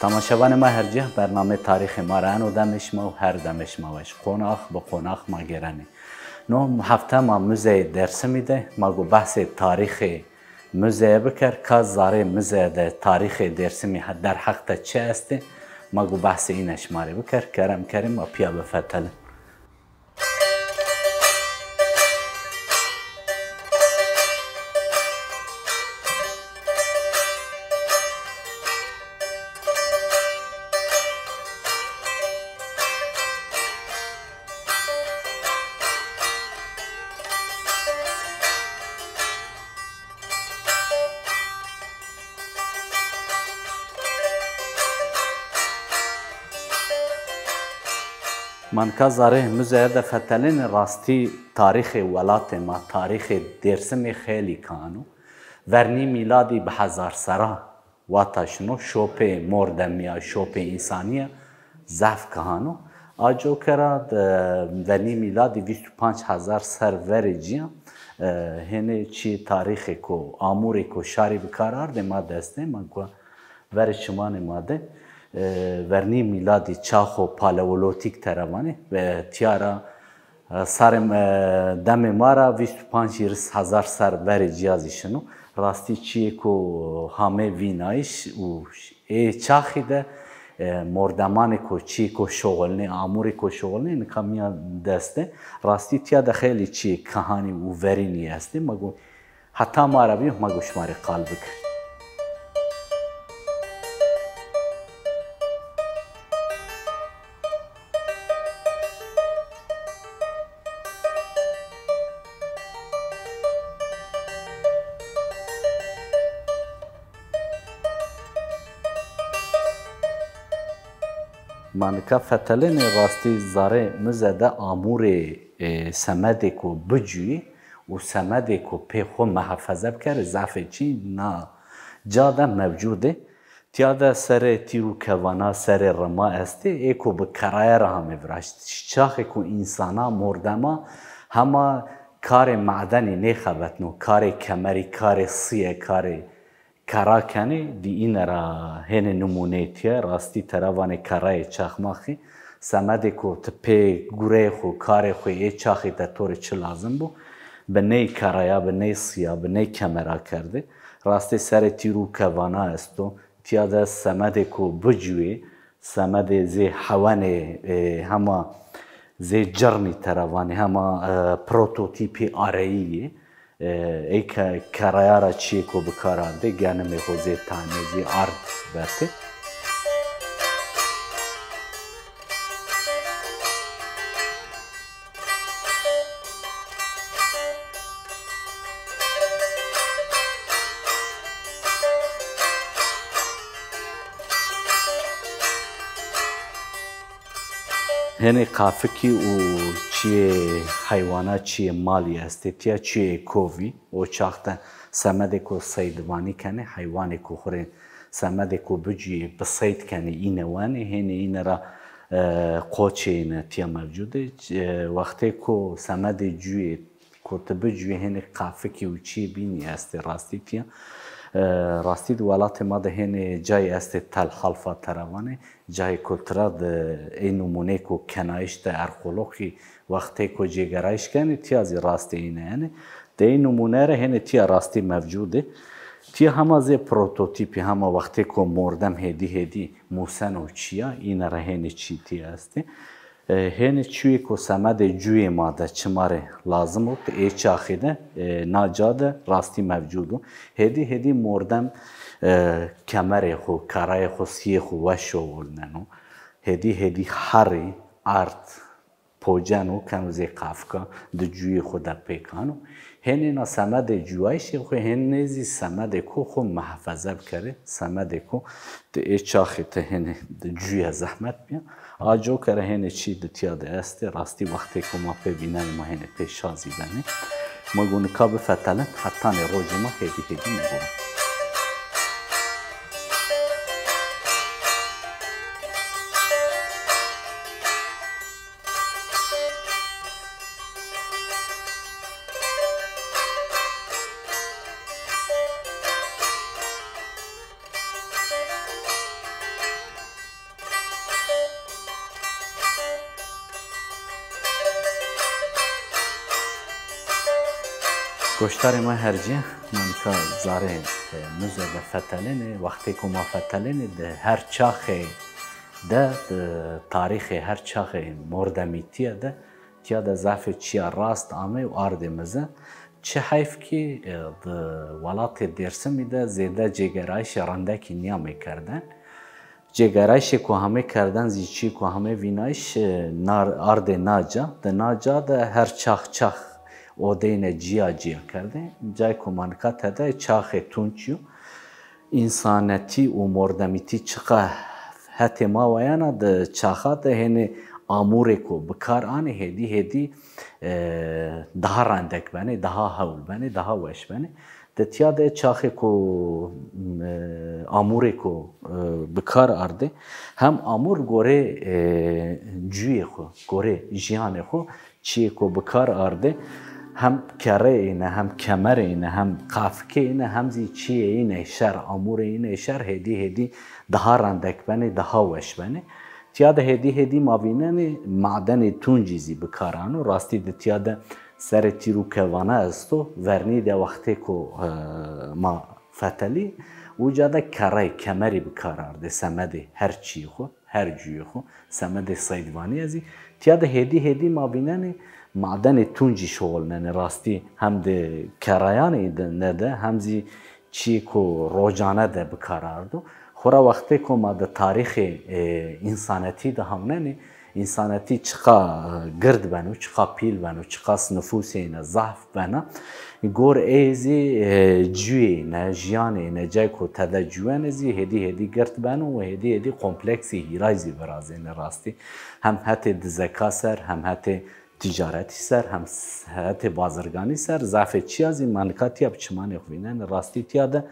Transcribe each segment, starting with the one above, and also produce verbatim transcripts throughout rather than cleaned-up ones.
Temaşevanê ma her cî, bernameyê tarîxê ma ra eno demê şima û her demê şima weş. Qonax bi qonax ma gêrenê. No hefte ma Muzeyê Dêrsimî de ma go behsê tarîxê muzeye biker, ka zarê muzeye de tarîxê Dêrsimî he-, derheq de çi estê, ma go behsê îne şima rê biker, kerem kerî ma pîya bifetelin. Ma nika zarê muzeye de fetelêne, rastî tarîxê welatê ma, tarîxê Dêrsimî xeylî kano. Vernî mîladî bi hezar sera wata şino, şopê mordemîya, şopê însanîya zaf kano. A coke ra, e, vernî mîladî vîst û panc hezar ser verê cîya, e, hênê çî tarîxêko, amûrêko şarî bi kar ardê ma destê ma ku verê çimanê ma de, e, vernî mîladî çaxo paleolotîk tera vanê ve tîya ra, e, sarê, e, demê ma ra vîst û panc hîris hezar ser verê cîya zî şino. Rastî çîyêko hamê vînayîş û ê çaxî de, e, mordemanêko çîyêko şoxilnê, amûrêko şoxilnê nika mîya dest de. Rastî tîya de xeylî çîyê kehanî û verînî estê. Ma go Heta ma ra bîyo, ma go şima rê qal bikir. Ma nika fetelênê, rastî zarê muze de amûrê, e, semedêko bicuyî û semedêko pê xo mihefeze bikerê zafê çî na ca de mewcûd ê. Tîya de serê tîr û kevana, serê rima estê, ê ko bi keraya ra hamê viraşt. Çaxê ko însana, mordema hema karê madenî nêxebetno, karê kemerî, karê sîye, karê kera kenê, dî îne ra hênê nimûneyê tîya, rastî tera vanê kerayê çaxmaxî, semedê ko ti pê gureyê xo, karê xo ê çaxî de to rê çi lazim bo, bi ney keraya, bi ney sîya, bi ney kemera kerdê. Rastê serê tîr û kevana esto, tîya de semedê ko bicuyê, semedê zê hewenê, e, hema zê cirnî tera vanê, hema, e, prototîpê areyî yê. E, ey ke keraya ra çîyêko bi kar ardê, genimê xo zê tanê, zê ard vetê. Hênê qafikî û çiyê heywana, çiyê malî estê tîya, çiyê kovî. O çax de semedêko seydvanî kenê, heywanêko xwu rê semedêko bicuyê bi seyd kenê, îne wenê, hênê îne ra, e, qoçê îne tîya mevcûd ê. E, wextê ko semedê cuyê ko ti bicuyê hênê qafikî û çiyê bînî estê rastî tîya. E, rastî di welatê ma de hênê cayê estê Tel Halfa tera vanê. Cayê kultura de ê nimûneyêko kenayîş de erxoloqî wextêko cêgerayîş kenê, tîya zî rastê îne yenê. De ê nimûne ra hênê tîya rastî mevcûd ê. Tîya hema zê prototîpî, hema wextêko mordem hêdî hêdî museno çîya, îne ra hênê çî tîya estê. E, hênê çuyêko semedê cuyê ma de çi ma rê lazim o, ê çaxî de, e, na ca de rastî mevcûd o. Hêdî hêdî mordem, e, kemerê xwu, kerayê xwu, sîyê xwu weş şoxulneno. Hêdî hêdî herî erd poceno, keno zê qafika, di cuyê xwu de pêk ano. Hênê na semedê cuwayîşê xwu, hênê zî semedê ko xwu mihefeze bikerê, semedê ko ti ê çaxî ti hênê di cuye zehmet bîya. A coke ra hênê çî di tîya de estê, rastî wextêko ma pê vînenê ma hênê pê şa zî benê. Ma go nika bifetelin, hetanê rojê ma hêdî hêdî ma go. Goşdarê ma hercî, ma nika zarê, e, muze de fetelênê, wextêko ma fetelênê, di her çaxê de, di tarîxê her çaxê mordemîtîye de, tîya de zafê çîya rast amey û ardê muze. Çi heyf kî, e, di welatê Dêrsimî de zêde cêgerayîşê rindekî nîyamey kerden. Cêgerayîşê ku hamê kerden zî çî ku hamê vînayîş, e, nar-, ardê na ca. Di na ca de her çax çax odeyne cîya cîya kerdê. Cayê ku ma nika tede çaxê tunc yo. Însanetî û mordemîtî çiqa hetê ma wayena di çaxa de hênê amûrêko bi kar anê hêdî hêdî, e, daha rendek benê, daha hewl benê, daha weş benê. De tîya de çaxêko, e, amûrêko, e, bi kar ardê, hem amûr gorê, e, cuyê xo, gorê jiyanê xo çiyêko bi kar ardê, hem kerreyê îne, hem kemerê îne, hem qafikê îne, hem zî çiyê îne şer, amûrê îne şer hêdî hêdî daha rendek benê, daha weş benê. Tîya de hêdî hêdî ma vînenê madenê tuncî zî bi kar ano. Rastî de tîya de serê tîr û kevana esto. Vernî de wextêko, e, ma fetelî, uca de kerrey, kemerî bi kar ardê, semedê her çîyê xo, her cuyê xo, semedê seydvanîye zî. Tîya de hêdî hêdî ma vînenê madenê tuncî şixulnenê. Rastî hem de kerreyanê de, ne de, hem zî çîyêko rocane de bi kar ardo. Xora wextêko ma di tarîxê, e, însanetî de hewnenê, însanetî çiqa, e, gird beno, çiqa pîl beno, çiqas nifûsê îne zaf bena. Gor ey zî, e, cuyê îne, jiyanê îne, cayko tede cuwenê zî hêdî hêdî gird beno û hêdî hêdî kompleksê hîray zî virazêne rastî. Hem hetê dizeka ser, hem hetê tîcaretî ser, hem s-, hetê bazirganî ser, zafê çîya zî ma nika tîya bi çimanê xo vînenê. Rastî tîya de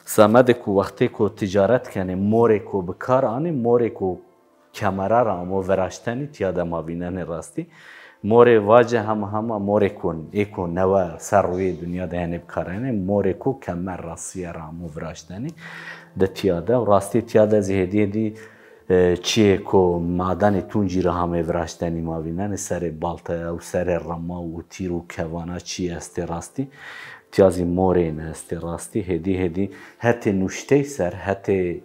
semedê ku wextêko tîcaret kenê, morêko bi kar anê, morêko kemera ra amo viraştenî, tîya de ma vînenê rastî. Morê vace hema hema morêko ê ku newe ser rûyê dinya de hênê bikarenê, morêko kemer ra, sîye ra amo viraştenî de tîya de. Rastî tîya de zî hêdî hêdî, e, çiyêko madenê tuncî ra hamê viraştenî ma vînenê, serê baltaya û serê rima û tîr û kevana çî estê rastî. Tîya zî morê îne estê rastî. Hêdî hêdî hetê nuştey ser, hetê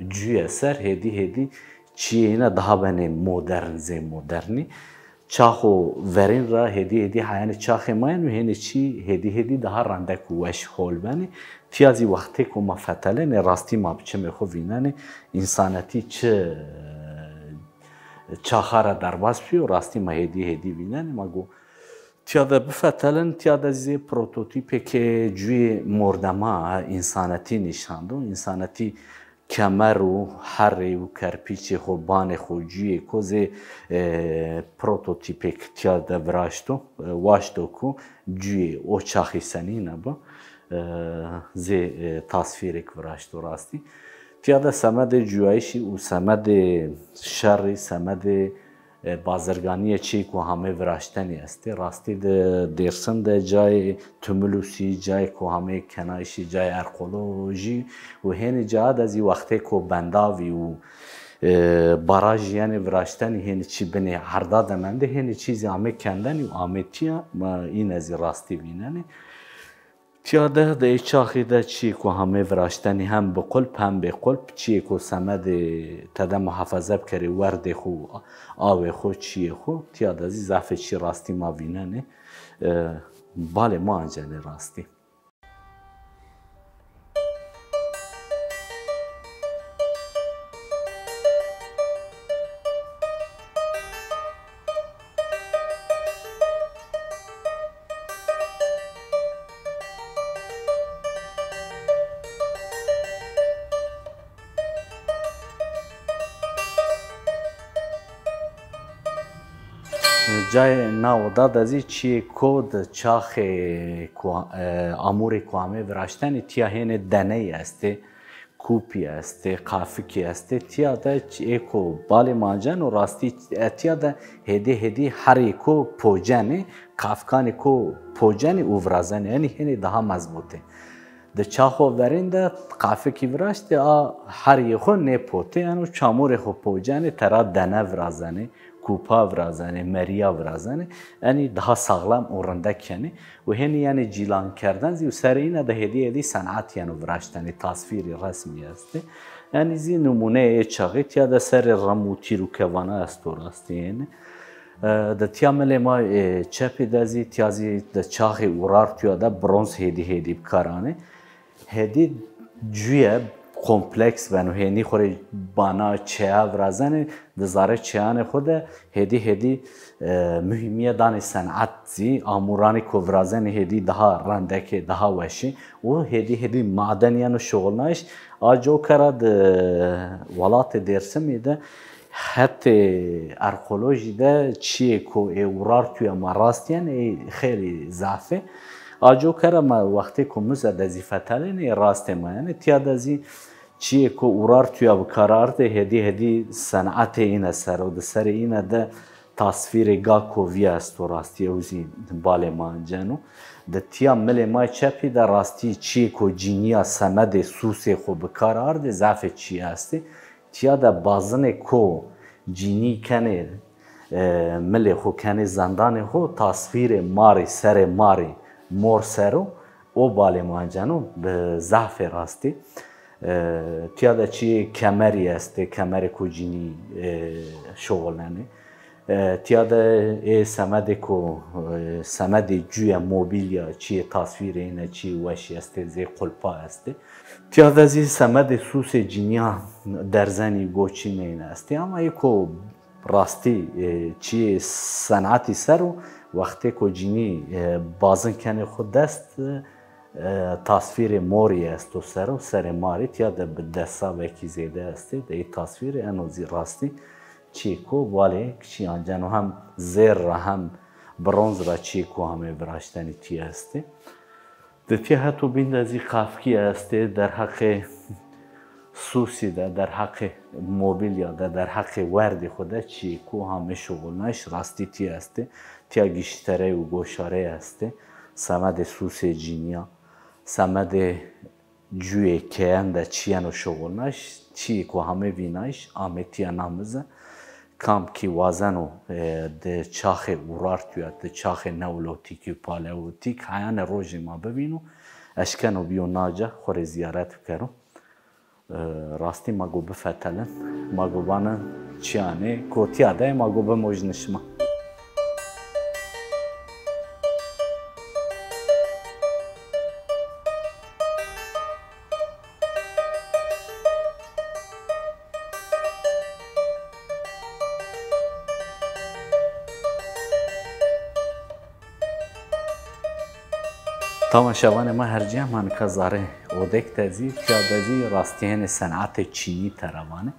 cuye ser, hêdî hêdî çiyê îne daha benê modern, zê modernî. Çaxo verên ra hêdî hêdî heyanê çaxê ma yeno, hênê çî hêdî hêdî daha rendek û weş hol benê. Tîya zî wextêko ma fetelenê, rastî ma bi çimê xo vînenê, însanetî çi çaxa ra derbas bîyo, rastî ma hêdî hêdî vînenê. Ma go tîya de bifetelen, tîya de zê prototîpêkê cuyê mordema însanetî nîşan do. Însanetî kemer û herrê û kerpîçê xo, banê xo, cuyê ko zê, e, prototîpêk tîya de viraşto, e, waşto ku cuyê o çaxî senîne bi, e, zê, e, tasvîrêk viraşto rastî. Tîya de semedê cuyayîşî û semedê şerî, semedê e, bazirganîye çî ku hamê viraştenî estê. Rastî de Dêrsim de cayê Tumulusî, cayê ku hamê kenayîşî, cayê Erkolojî û hênî caya de zî wextêko bendavî û, e, barajî yenê viraştenî, hênî çî binê herda de mendê, hênî çî zî amê kendenî û amê tîya, ma îne zî rastî vînenê. Tîya de, di ê çaxî de çîyê ku hamê viraştenî hem bi qulp hem bê qulp, çîyê ku semedê tede muhafeze bikerê werdê xo, awê xo, çîyê xo, tîya de zî zafê çî rastî ma vînenê. E, balê ma ancenê rastî. Cayê na oda de zî çîyê ku di çaxê ku, e, amûrê ku amê viraştenê tîya hênê deney estê. Kûpî estê, qafikî estê. Tîya de ê ku balê ma anceno rastî, e, tîya de hêdî hêdî herî ku pocenê, qafikanê ku pocenê û virazenê. Yanî hênî daha mezbûtê. Di çaxo verên de qafikî viraştê, a herîyê xo nêpotê, yeno çamûrê xo pocenê, tera dene virazenê. kupa virazenê, merîya virazenê, enî daha saxlem û rindek kenê. Û hênî yanî cîlan kerden zî û serê îna de hêdî hêdî senat yeno viraştenê, tasvîrî resmî estê. Enî zî nimûneyê ê çaxî tîya de serê rem û tîr û kevana esto rastî hênî. E, de tîya milê ma, e, çepî de zî, tîya zî de çaxê Urartuya de bronz hêdî hêdî bi kar anê. Hêdî cuye kompleks beno, hênî xo rê bana çeya virazenê, di zare çeyanê xo de hêdî hêdî, e, muhîmîye danê senat zî, amûranê ko virazenê hêdî daha rendekê, daha weşî û hêdî hêdî maden yeno şuxulnayiş. A coka ra di welatê Dêrsimî de hetê arkeolojî de çîyê ko ê Urartuya ma rastîyen ê xeylî zaf ê. A coka ra ma wextê ku muze de zî fetelênê, ê rastê ma yanî. Tîya de zî çîyê ku Urartuya bi kar ardê, hêdî hêdî senatê îne ser o, di serê îne de tasvîrê ga kovîya esto rastî, ew zî balê ma enceno. Di tîya milê ma çepî de rastî çîyê ku cînîya semedê sûsê xo bi kar ardê, zafê çîyê estê. Tîya de bazinê ko cînî kenê, e, milê xo kenê zendanê xo, tasvîrê marî, serê marî mor ser o, o balê ma enceno, bi zafê rastî. E, tîya de çîyê kemerî estê, kemerê ko cînî, e, şuxulnenê. E, tîya de ê semedê ko, e, semedê cuye, mobîlya, çîyê tasvîrê îne, çîyê weşî estê, zê qulpa estê. Tîya de zî semedê sûsê cînîyan, derzenî, goçînê îne estê. Ama ê ko rastî, e, çîyê senatî ser o, wextê ko cînî, e, bazin kenê xo dest, e, tasvîrê morî esto ser o, serê marî, tîya de bi des savekî zêde estê, de ê tasvîrê eno zî rastî çîyê ko balê kişîyan ceno, hem zêr ra hem bronz ra çîyê ko hamê viraştenî tîya estê. Di tîya het û bîn de zî qafkî estê, derheqê sûsî de, derheqê mobîlya de, derheqê werdê xo de çîyê ko hamê şuxulnayiş rastî tîya estê. Tîya gişterey û goşarey estê. Semedê sûsê cînîya, semedê cuyê keyen de çîyeno şuxulnayiş, çîyê ko hamê vînayiş, amê tîya na mize. Kam kî wazeno, e, di çaxê Urartuya, di çaxê Neolotîk û Paleolîtîk, heyanê rojê ma bivîno, eşkeno bîyo naca, xo rê zîyaret bikero. E, rastî ma go bifetelin, ma go banin çîyanê ko tîya de, ma go bimojnin şima. Tamaşevanê ma her cîya, ma nika zerê odek de zî, tîya de zî rastî hênê senatê çînî tera vanê.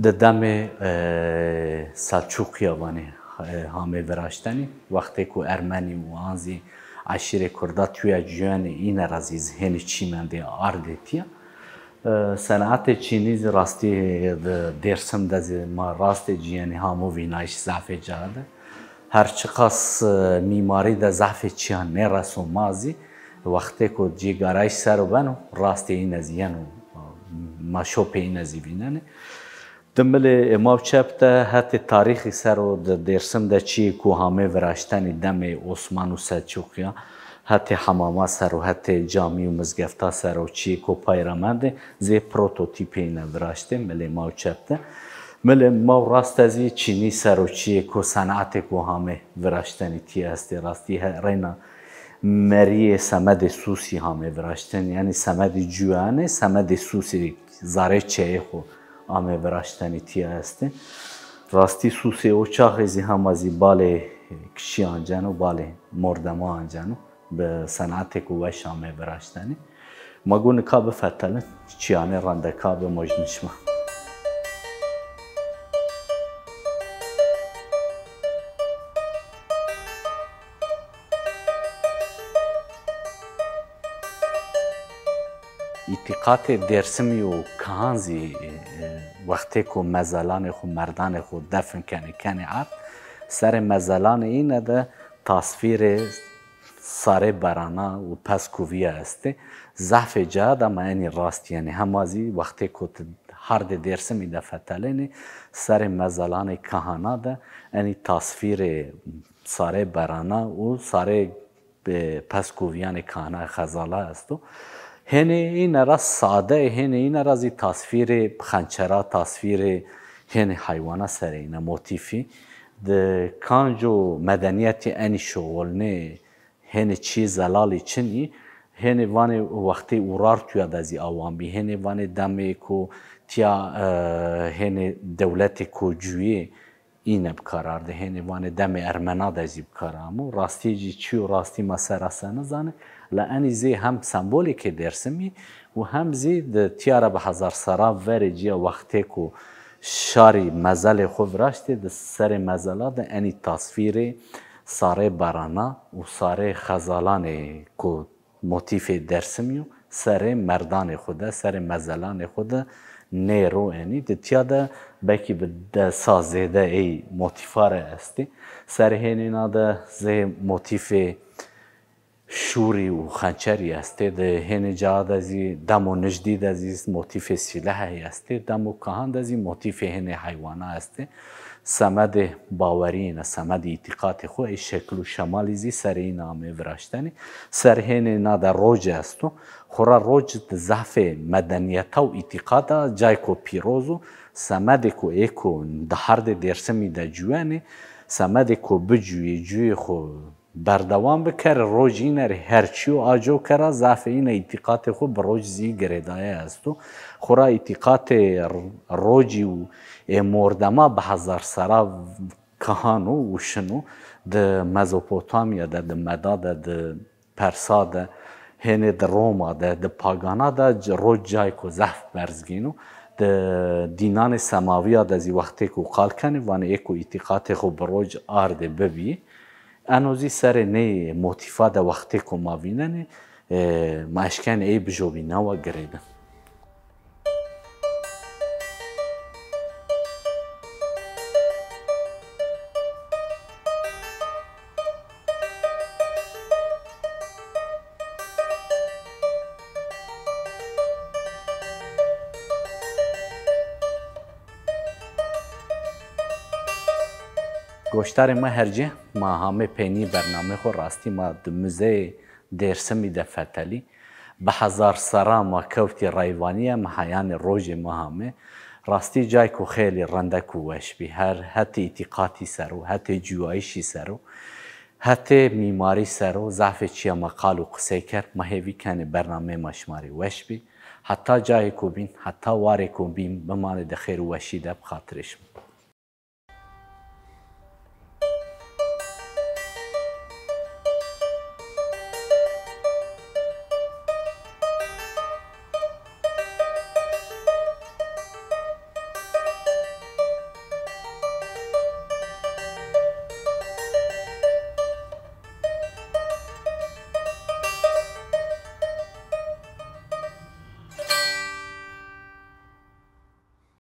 Di demê, e, Selçuqîya vanê, e, hamê viraştenî. Wextê ku Ermenî û an zî eşîrê Kurda tûya cuyenê îne ra zî hênî çî mendê ardê tîya. E, senatê çînî zî rastî di Dêrsim de zî ma rastê cîyenî hamo vînayîş zafê ca de. Her çiqas, e, mîmarî de zafê çîyan nêreso ma zî, wextê ku cîgarayîş ser o beno, rastê îne zî yeno, e, ma şopê îne zî vînenê. Di milê, e, ma û çep de hetê tarîxî ser o di Dêrsim de çîyê ku hamê viraştenî demê Osman û Selçuqîya, hetê hemama ser o, hetê camî û mizgefta ser o çîyê ku pay ra mendê, zê prototîpê îne viraştê milê ma û çep de. Milê ma û rast de zî çînî ser o çîyê ku senatê ku hamê viraştenî tîya estê rastî he-, reyna merîyê semedê sûsî hamê viraştenî, yanî semedê cuyanê, semedê sûsî zerê çeyê xo ame viraştenî tîya estê. Rastî sûsê o çaxê zî hema zî balê kişîyan ceno, balê mordema anceno. Bi senatêko weş ame viraştenî. Ma go nika bifetelin, çîyanê rindeka bimojnî şima. Îtîqatê Dêrsimî û Kihan zî, e, wextêko mezelanê xo, merdanê xo defn kenê, kenê erd, serê mezelanê îne de tasvîrê sarê berana û pez kuvîya estê. Zafê ca de ma enî rast yenê. Hema zî wextêko ti hardê Dêrsimî de fetelênê, serê mezelanê kahana de enî tasvîrê sarê berana û sarê, e, peskûvîyanê kahana xezala esto. Hênê îne ra sade, hênê îne ra zî tasvîrê xençera, tasvîrê hênê heywana serê îne, motîfî. Di kanco medenîyetî enî şoxulnê, hênê çîyê zelalî çin î, hênê vanê wextê Urartuya de zî awan bî, hênê vanê demê ku tîya, e, hênê dewletê kocuyê îne bi kar ardê, hênê vanê demê Ermena de zî bi kar amo. Rastî zî çi yo, rastî ma sera se nizanê. La enî zî hem sembolêkê Dêrsimî û hem zî di tîya ra bi hezar sera verê cîya wextê ku şarî mezelê xwu viraştê, di serê mezela de enî tasvîrê sarê berana û sarê xezalanê ku motîfê Dêrsimî yo, serê merdanê xwu de, serê mezelanê xwu de nêro enî. Di tîya de belkî bi desa zêde ey motîfa ra estê. Serê hênê îna de zê motîfê şûrî û xençerî estê. Di hênê cayan de zî, demo nijdî de zî motîfê sîlehê estê. Demo kahan de zî motîfê hênê heywana estê. Semedê bawerî îne, semedê îtîqatê xwu, ey şekil û şemalî zî serê îne amê viraştenê. Ser hênê îna de roc esto. Xwura roc di zafê medenîyeta û îtîqata cayko pîroz o. Semedê ku ê ku di hardê Dêrsimî de cuwenê, semedê ku bicuyê, cuyê xwu berdewam bikerê, roc îne rê, her çi yo a coke ra zafê îne îtîqatê xwu bi roc zî girêdaye esto. Xwura îtîqatê r-, rocî û ê mordema bi hezar sera kahan o û şin o. Di Mezopotamya de, di Meda de, di Persa de, hênê di Roma de, di pagana de c-, roc cayko zaf berzgîn o. Di dînanê semawîya de zî wextêko qal kenê, vanê ê ku îtîqatê xwu bi roc ardê bibî. Eno zî serê nê motîfa de wextêko ma vînenê, e, ma eşkenê ey bijobîna wa girêdin. Goşdarê ma her ci, ma hamê peynî bernameyê xo, rastî ma di muzeyê Dêrsimî de fetelî. Bi hezar serra ma kewtî reyvanîye, ma heyanê rojê ma hamê. Rastî cayko xeylî rindek û weş bî. Her hetê îtîqatî ser o, hetê cuyayîşî ser o, hetê mîmarî ser o, zafê çîya ma qal û qisey kerd. Ma hêvî kenê bernameyê ma şima rê weş bî. Heta cayêko bîn, heta warêko bîn, bimanê di xêr û weşî de bi xatirê şima.